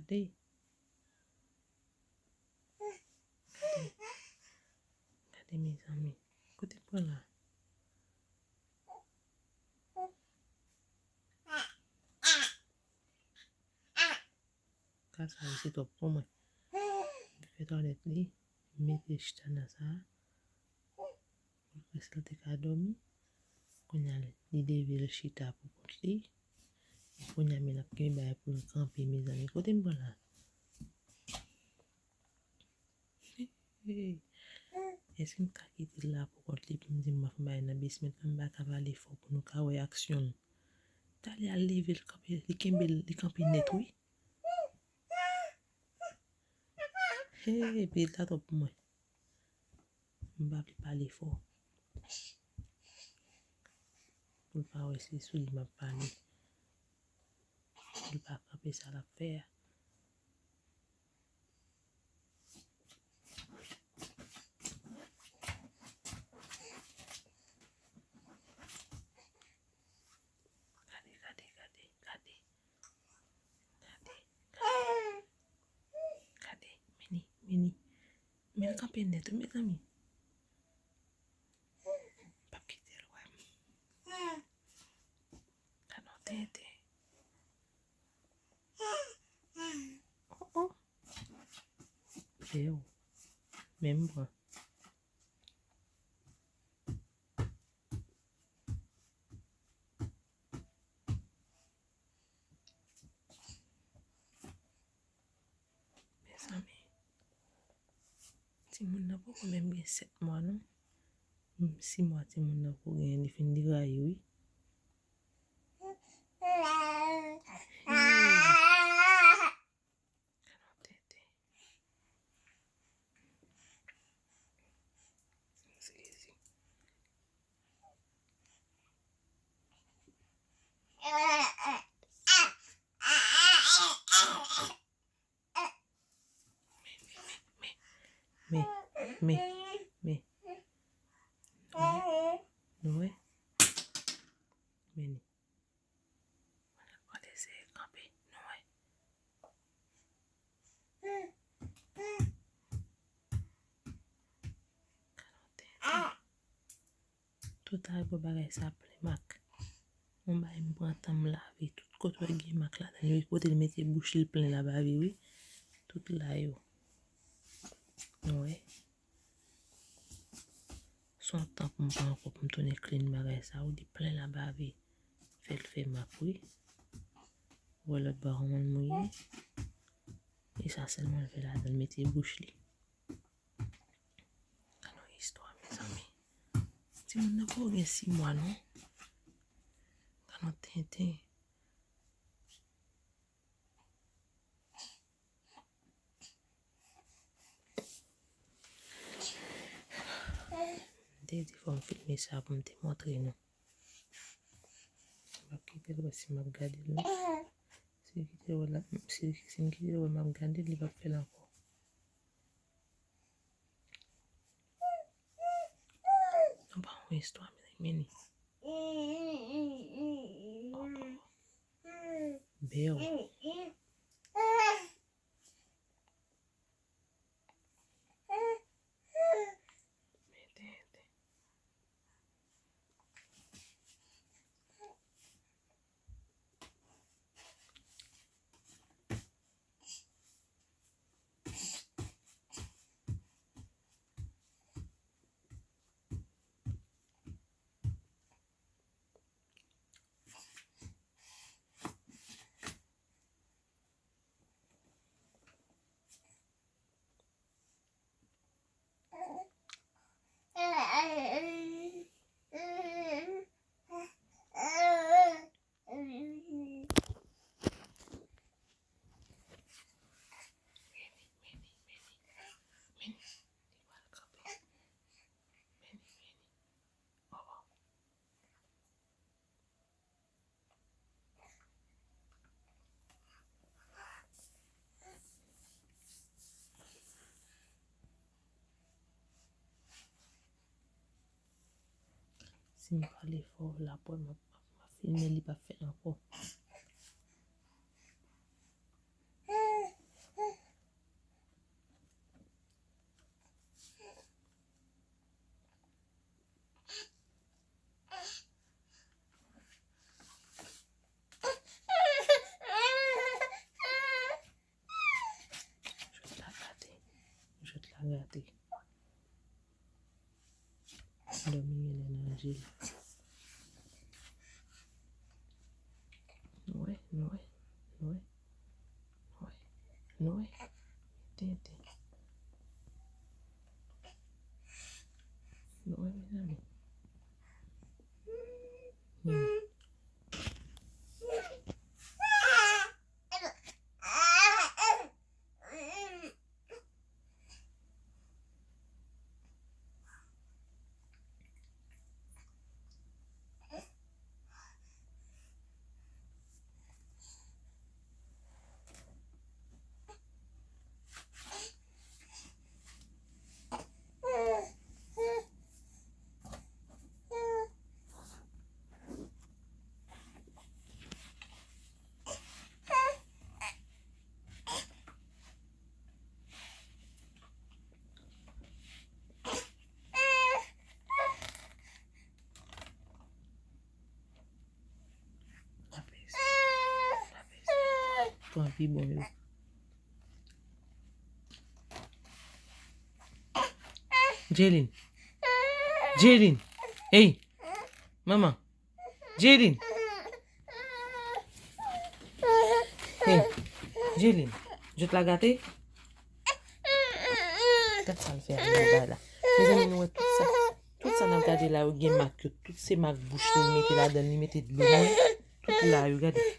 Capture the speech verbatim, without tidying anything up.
Gade. Gade. Gade, mezanmi. Kote m pran la? Ka sa yo se twòp pou mwen. M fè twalèt li, m mete chita nan sa. Pou l prèske l te ka dòmi. Kounye a li leve l chita pou kont li. Kounye a men l ap kenbe bagay pou l kanpe, mezanmi. Kote m pran la? Hey. Èske m ka kite l la pou kont li pou m di m ap fè bagay nan basement la? M pa ka pale fò pou nou ka wè aksyon l. Talè a l leve l kanpe, li kenbe l, li kanpe nèt wi. Hey, epi l ta twòp pou mwen. M pa vle pale fò. Pou l pa wè se sou li m ap pale. Pou l pa kanpe sa l ap fè a. Gade, gade, gade, gade. Gade, gade. Gade, men li, men li. Men l kanpe nèt wi, mezanmi. M p ap kite l wè m. Gade yon tenten. Oh, oh. Ew. Men m pran. Mezanmi, timoun nan poko menm gen sèt mwa non. Menm sis mwa timoun nan poko gen, li fin deraye wi. Hey. Gade yon tenten. Sezi. Men, men, men, men. Men, men, men. Nou wè? Nou wè? Men li. Mwen ap eseye kanpe, nou wè. Gade yon tenten. Tout a pou bagay sa plen mak. Mwen bay m pran tan m lave tout kote wè gen mak ladan li wi, kote l mete bouch li plen la bave wi. Tout la yo. Nou wè. Se yon tan pou m pran ankò pou m tounen clean bagay sa wi, li plen la bave. Fè l fè mak wi. Ou wè lòt bò a kòman l mouye. E sa sèlman l fè ladan l mete bouch li. Gade yon istwa, mezanmi. Timoun nan poko gen sis mwa non. Gade yon tenten. M te di fò m filme sa pou m te montre nou. M ap kite l wè si m ap gade l non. Si l kite l wè la, si, si m kite l wè m ap gade l, li p ap fè l ankò. Nou pa yon istwa, mezanmi, men li. Bèw. Si m pale fò, l ap wè m ap, m ap filme, li p ap fè l ankò. Rate. Dòmi genlè nan je l. Nou wè, nou wè, nou wè, nou wè, nou wè. Tenten. Nou wè, mezanmi. Hmm. Pran pi bon yo. Jaylin. Jaylin. Hey. Manman. Jaylin. Hey. Jaylin. Jwèt la gate? Gad sa l fè avèk bagay la. Mezanmi, nou wè tout sa. Tout sa n ap gade la yo gen mak yo. Tout se mak bouch li, li mete ladan l, li mete dlo. Nou wè tout la yo, gade.